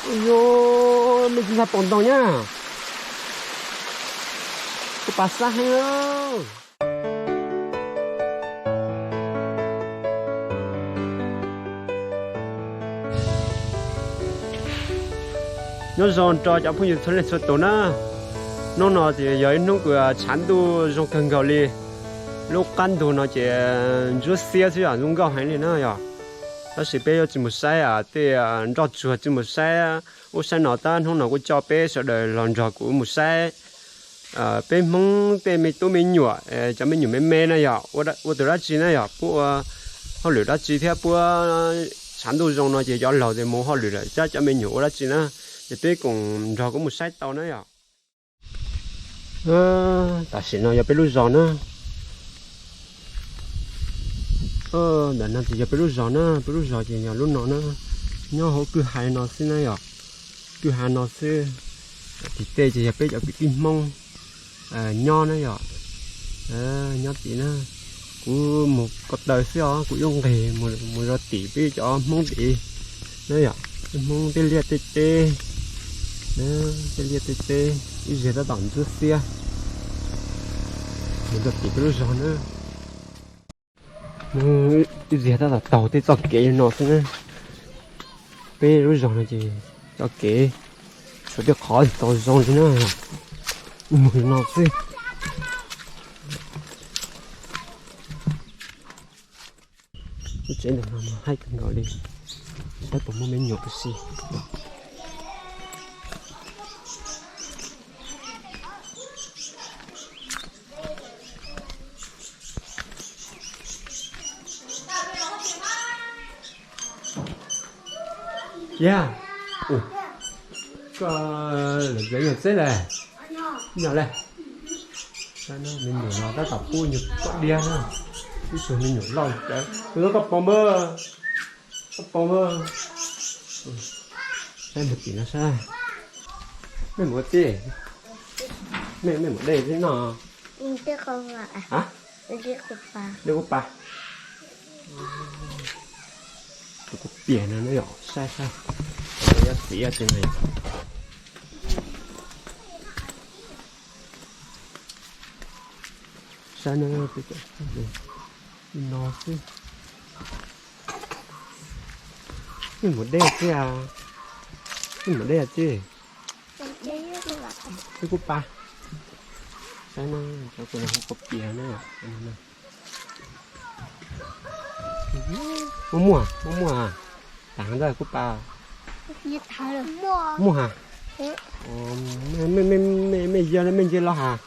Ua, me tsis ntxhais pom ntoos na. Kuv pas xab heev. Nyob zoo rau cov phooj ywg txhua leej txhua tus na. Hnub no ces yog ib hnub kws tshav ntuj zoo kawg nkaus li. Lub qab ntug no ces ntsuab xiab xwb yom, zoo nkauj heev li na yom. Tab sis peb yuav tsis mus saib tej nroj tsuag, tsis mus saib ub saib no, tab hnub no kuv coj peb sawv daws los nrog kuv mus saib peb Hmoob tej me tub me nyuam, cov me nyuam me me na yom, ua tus dab tsi na yom, pub ua hauj lwm dab tsi thiab pub tshav ntuj zoo no ces cov laus ces mus hauj lwm lawm, cov me nyuam ua dab tsi na, ces peb koom nrog kuv mus saib tau na yom. Tam sim no yog peb lub zos na. Ntawm no ces yog peb lub zos na, peb lub zos ces yog lub no na, nyob hauv kwj ha no xwb na yom. Kwj ha no xwb, tim tej ces yog peb cov kwv tij Hmoob nyob na yom. Nyob tim na, kuv mus ko taw xwb os, kuv yuav nqis mus zov tim peb cov Hmoob tim na yom. Peb Hmoob tej liaj tej teb, tej liaj tej teb ib zig tab tom ntsuab xiab. Mus zov tim peb lub zos na. Ib zig tab tom taug tej txoj kev li no xwb na. Peb lub zos no ces txoj kev tshuav tej qhov tsis tau zoo li na, mus li no xwb. Lub tsev ntawm no mas haib kawg nkaus li, saib puas muaj me nyuam ua si. Yog, koj lawv tsev nyuag txeb lawm, nyuam lawm. Me nyuam no tab tom pub nyuag koj diab na, ib tug me nyuam loj cawv, tus no koj pom npawg, koj pom npawg. Saib mus tim no saib, mej mus ua teb, mej mus dej teb no. Dej kuv pa, tus kuv piam no na yom, saib saib, yog txiv yog txiv no yom. Saib no, no xwb. Mej mus dej teb, mej mus dej teb. Wb kuj pa, saib no, cov kuv no hu kuv piam na. Muaj muaj, muaj muaj, tas ntawd kuj pa. Muaj has. Mej yog mej nce los has.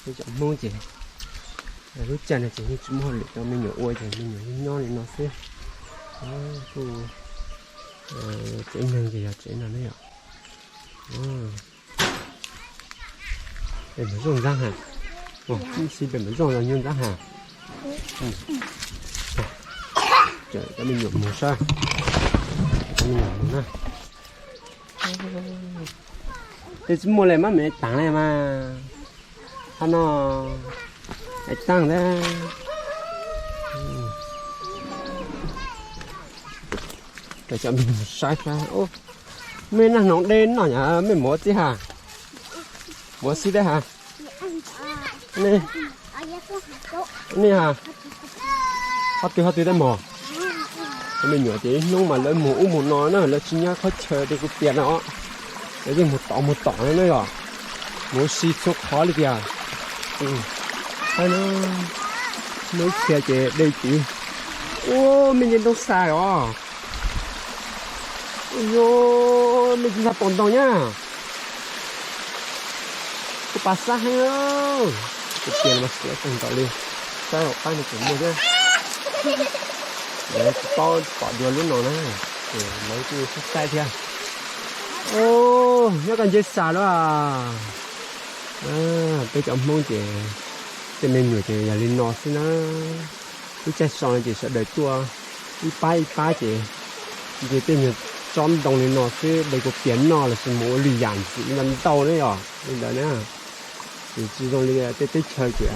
Peb cov Hmoob ces lub caij no ces yeej tsis muaj hauj lwm rau me nyuam ua ces me nyuam yeej nyob li no xwb. Kuj tsev neeg ces yog tsev no ne yom. Pem mus zooj ntxaab has, ib si pem mus zooj los nyuag ntxaab has. Cov me nyuam mus saib, cov me nyuam mus na. Tej tsis muaj li mas mej taag le mas, qhov no es taag ntag. Cov me nyuam saib saib, mej naj hnoos dej noj nyab, mej mus ua teb has, mus ua teb has. Nej has, qhov twg qhov twg tej mog. Cov me nyuam ces ib hnub mas lawv mus ub mus no na, lawv tsis nyob qhov chaw tej kuv piam no, lawv yeej mus tom mus tom no na yom. Mus ua si txhua qhov li tiag. Saib na, muaj ib txhia ces de tid. Ua, mej nce ntoo xas os. Ua, mej tsis ntxhais pom ntoos nyab. Kuv pas xab heev, kuv piam mas siav kawg nkaus li. Saib hauv qab no tseem muaj thiab. Lawv tsis paub pom dua lub no na, ces lawv kuj saib saib thiab. Nyob koj nce xas lawm. Peb cov Hmoob ces tej me nyuam ces yog li no xwb na. Lub caij so no ces sawv daws tuaj ib pab ib pab ces nce tej nyuag tsob ntoo li no xwb, de kuv piam noj lossis mus ua lwm yam ntxiv ntau ntau na yom. Li ntawd na, ces tsis zoo li tej teb chaws ces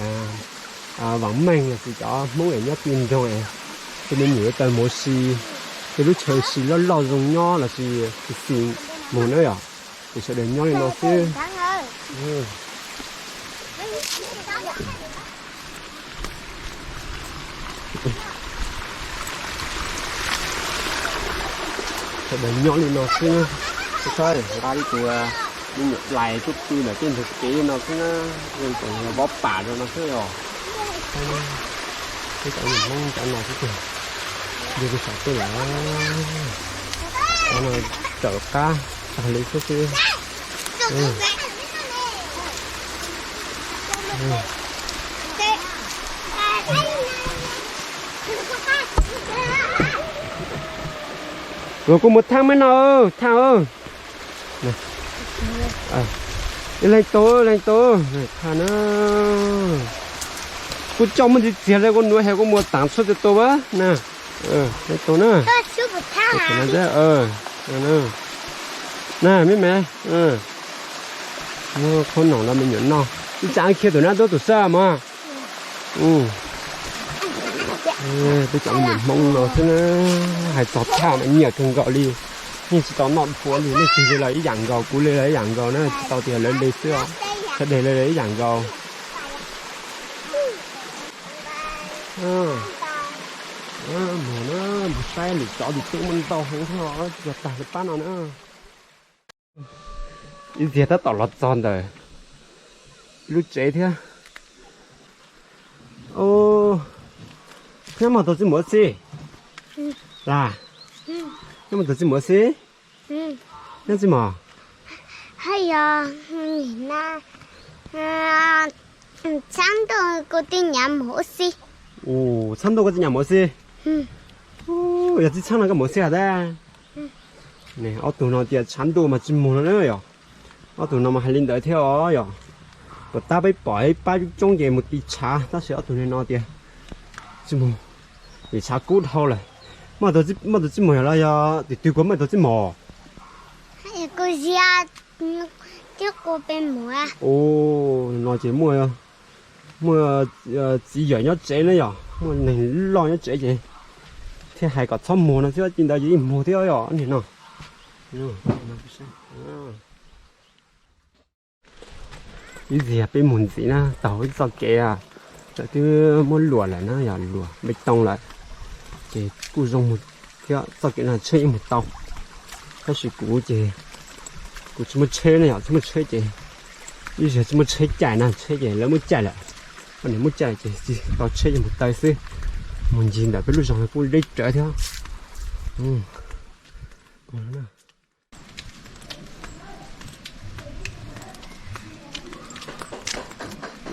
vaam meej lossis cov Hmoob es nyob ti nroog es tej me nyuam yuav tau mus ua si Ces lub chaw sis loj loj zoo nyob los sis xis xis mus na yom, ces sawv daws nyob li no xwb. Sawv daws nyob li no xwb. Saib nqa ib tug me nyuam dlais tuaj pw ntawm tej ntug kev no xwb na, zoo li cov vob pam rau no xwb os. Peb cov niam Hmoob cov no xwb tiag, yog peb xav tuaj lawm. Cov no raws qab tag li xwb xwb. Luag kuj mus thaaj me no, thaaj. Ib leeg tau, leeg tau, thaaj na. Kuj coj muaj ntxiv txiag li kuv nuav, kuj muaj taam tshuaj txiv tau na. Leej tau na. Na, me me, muab qhob noom los me nyuam noj. Ib tsam khiav tus nab tuab tus xwb mog. Peb cov me nyuam Hmoob no xwb na, hais txog thaaj mas nyiam kawg nkaus li. Yeej tsis tau noj dhau li, leej twg li los ib yam nkaus, kuv li los ib yam nkaus na, tsis tau tias lawv li xwb os. Sawv daws li los ib yam nkaus. Mus na, mus saib lwm tsov lwm teb muaj ntau heev thiab os, tsis yog tag li pab no na. Ib txiag tab tom los txog ntawm lub tsev thiab. Nyob mog tus txiv muam xib, las, nyob mog tus txiv muam xib, nyob txiv mos. Hais yog, txhab ntuj kuv tij nyam mus ua si. Txhab ntuj koj tij nyam mus ua si. Yog txij txhab no koj mus ua si has tab. Ob tug no tias tshav ntuj mas tsis mus no na yom. Ob tug no mas hais li ntawd thiab os yom. Puas tab peb pom ib pab coob coob ces mus ti tshav, tab sis ob tug no tias tsis mus, vim tshav kub dhau lawm. Muaj tus txiv mos los yog tim twg kuv muaj tus txiv mos? Ua no ces muaj, muaj txiv yawm nyob tsev na yom, muaj neeg loj nyob tsev ces thiaj hais kom txhob mus no xwb, ua cas ntawd ces yeej mus thiab yom niag no. Ib txiag peb mus ntxiv na, taug ib txoj kev lawv twb muab luam lawm na, yog luam npe tooj lawm, ces kuj zoo mus thiab, txoj kev no tsheb yeej mus tau. Tab sis kuv ces kuv tsis muaj tsheb na yom, tsis muaj tsheb ces, ib zaug tsis muaj tsheb caij na, tsheb ces lawv muab caij lawm, poj niam muab caij ces tsis tau tsheb ces mus taw xwb. Mus ncig ntawm peb lub zos kuj deb rawv thiab.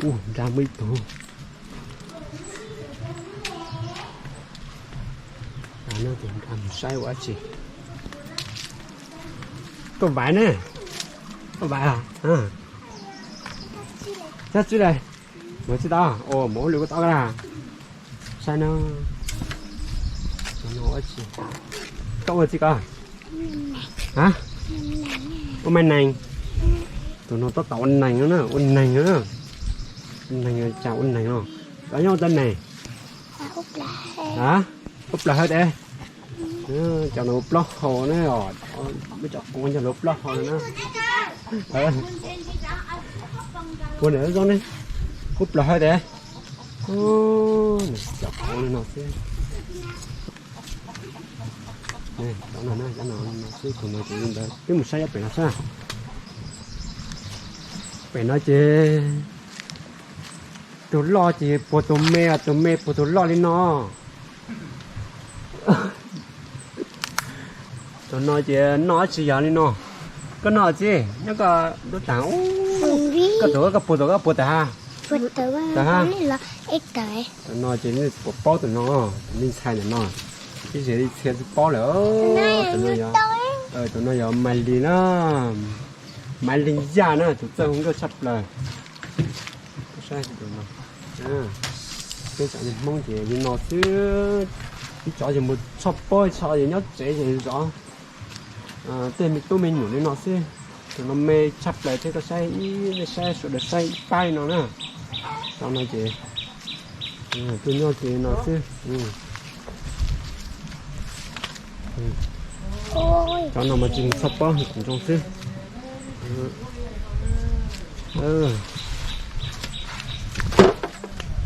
Ub, nrad muaj ib tug. Nrad mus saib ua dab tsi. Koj vaiv ne? Koj vaiv a? Sab tsi le? Mus tsi tau? Mus ua lwm koj tau na. Saib no. Koj ua tsi koj? Ua me nees. Tus no tab tom ua nees na, ua nees na. Ua nees, cas ua nees no. Koj nyob ua tau nees? Ua plaws hawv tes. Cov no ua plaub hau na, muab cov quav coj los ua plaub hau na. Ua plaws hawv tes. Cov quav no xwb. Cov no, cov no xwb, tus no ces li ntawd, peb mus saib pem no sab. Pem no ces tus loj ces puag tus me, tus me puag tus loj li no. Tus no ces noj dab tsi yog li no. Koj noj tsi, nyob koj lub taag, koj tus, koj puag tus, koj puag tawm ha. Tawm ha. Tus no ces nej puas paub tus no, tus me ntxhais ntawm no, ib zes li txhia tsis paub lawm. Tus no yog Maiv Lis na, Maiv Lis Yaj na, tus txawj hu nkauj tshaj plaws. Peb cov Hmoob ces li no xwb, ib tsov ces mus tshoj pob, ib tsov ces nyob tsev ces zov tej me tub me nyuam li no xwb. Tus no me tshaj plaws thiab, koj saib, nej saib sawv daws saib ib pab li no na. Cov no ces tuaj nyob ces li no xwb. Cov no mas tsis txhob pob, zoo xwb.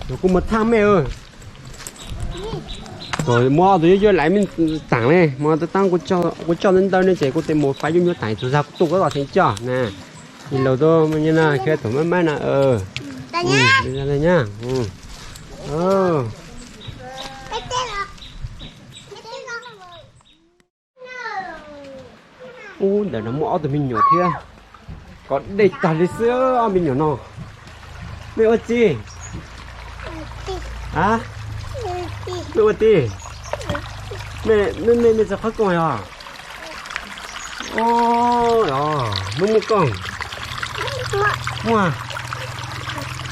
Yog kuv mus thaj mej. Muab ob tug yuav yuav laiv mej taam le, muab tab taab kuv coj ntawd ntawd ne ces kuv tes mus faib yuav nyuag taam txug zag kuv tuaj kuv los theej coj na. Ib laus tuaj mej nyob na, khiav thaum mab mab na. Ub, ntawm no muaj ob tug me nyuam thiab. Kov dej tag li xwb ob me nyuam no. Mej ua tsi? A, mej ua tsi? Mej, mej txog qhov kooj os? Os, muaj muaj kooj. Muaj.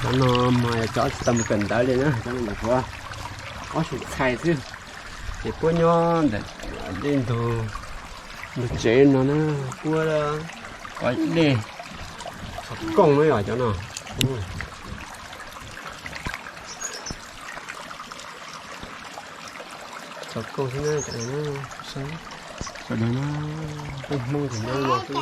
Cov no mas cov tsis tau mus kawm ntawv li na, cov no nyuam qhuav ob xyoos txhais xwb. Ces puab nyob ntawm dej ntug, ntug tsev no na, puab kov dej txog kooj na yom cov no. Txog kooj xwb na, sawv daws na, peb Hmoob ces nyob no xwb.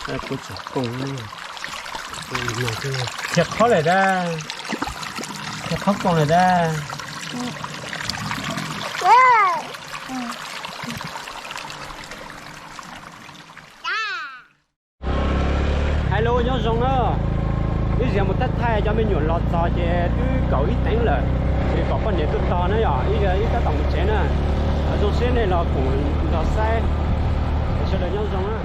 Puab txog kooj, khiav qhov lawm dab, khiav qhov kooj lawm dab. Hais lus nyob zoo na, ib zaug mus thab thaij cov me nyuam los txog ces twb kaum ib teev lawm, ces kom poj niam tuaj tos na yom, ib zaug wb tab tom mus tsev na. Zoo siab nej los koom nrog saib, sawv daws nyob zoo na.